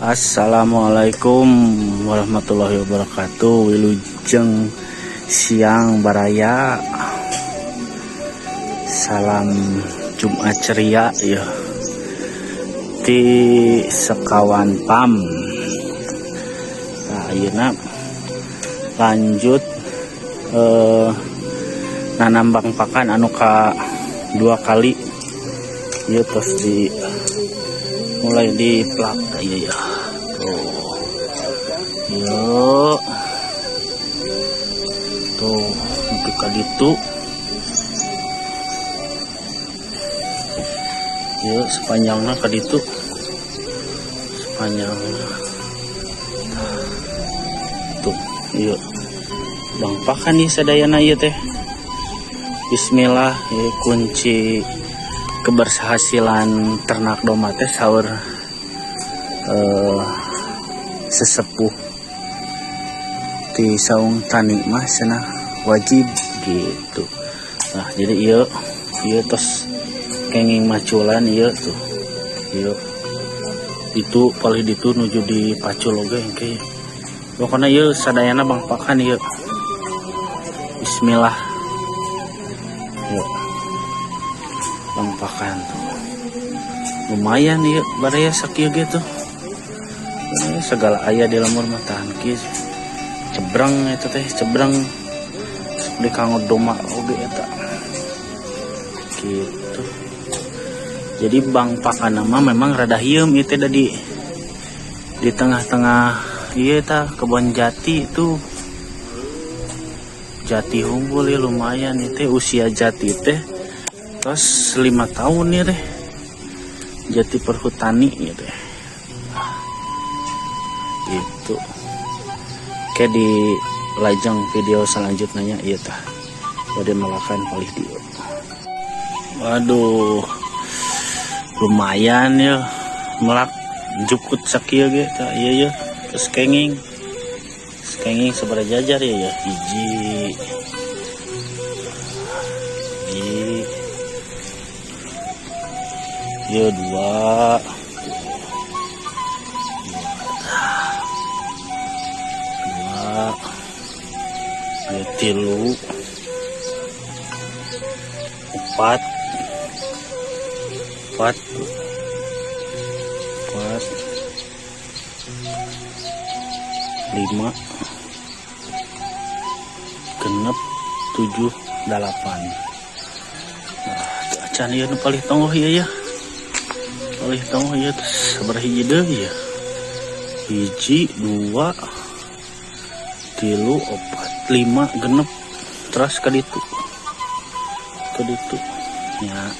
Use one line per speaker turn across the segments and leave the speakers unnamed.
Assalamualaikum warahmatullahi wabarakatuh. Wilujeng siang, baraya. Salam Jumat ceria ya. Di Sekawan Farm. Nah, ayeuna lanjut nanam bang pakan anu ka dua kali. Ieu tos di mulai diplak iya ya. Tuh. Yuk. Tuh, nepi ka ditu. Yuk, sepanjangnya ka ditu. Sepanjangnya. Tuh, yuk. Bang pakan nih sadayana ieu teh. Bismillah, ieu kunci keberhasilan ternak domba teh saur sesepuh di saung tani mah cenah wajib gitu. Nah, jadi ieu ieu tos kenging maculan ieu tuh. Ieu itu paling ditu nuju di pacul oge engke. Pokoknya ieu sadayana bang pakan ieu. Bismillah. Yuk. Bang pakan tuh. Lumayan ieu baraya sakieu gitu. Segala aya di lembur mah, tahan kieu. Cebreng eta teh, cebreng. Di kanggo domba oge eta. Gitu. Jadi bang pakan mah memang rada hieum ieu teh, di tengah-tengah ieu tah kebon jati itu, jati unggul ya lumayan. Itu usia jati teh terus 5 tahun ya teh, jati Perhutani gitu ya. Itu kayak di lajang video selanjutnya iya tah bade melakan palih dieu. Waduh, lumayan ya melak jukut sakieu ge tah iya ya. Terus kenging, terus kenging sabaraha jajar ya? Ya, hiji, hiji ya, dua, dua, dua ya, tilu, empat, empat, empat, lima, genep, tujuh, delapan. Nah, acan ieu nu palih tonggoh ieu ya, palih tonggoh ieu. Terus sabaraha hiji deui ya? Hiji, dua, tilu, opat, lima, genep, terus ka ditu, ka ditu ya.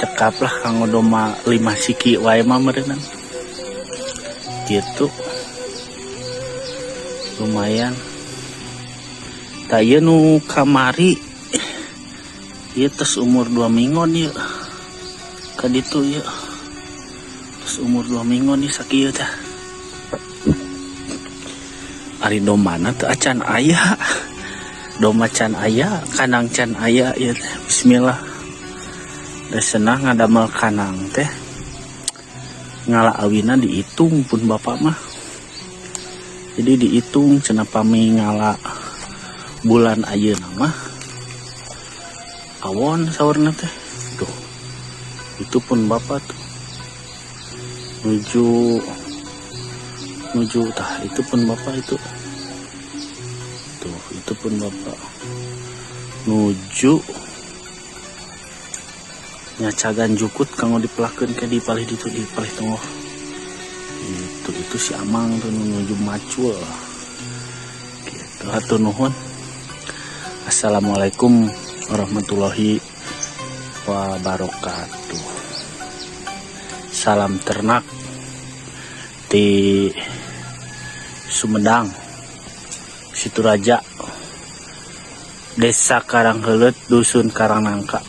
Cekap lah kanggo domba lima siki wae mah meureunan gitu, lumayan. Tah, ieu nu kamari ieu tos umur 2 minggon ieu ka ditu ieu tos umur 2 minggon ieu sakieu tah. Ari dombana teu acan aya, domba can aya, kandang can aya ieu teh. Bismillah. Da senang ngadamel kandang teh ngala awina dihitung pun bapak mah. Jadi dihitung cenah, pami ngala bulan ayeuna mah awon saurna teh. Tuh, itu pun bapak tuh nuju nuju tah, itu pun bapak itu tuh, itu pun bapak nuju nyacagan jukut kanggo dipelakeun ke di palih ditu, di palih tengah itu si Amang tuh nuju macul gitu. Hatur nuhun. Assalamualaikum warahmatullahi wabarakatuh. Salam ternak di Sumedang, Situraja, Desa Karangheuleut, Dusun Karangnangka.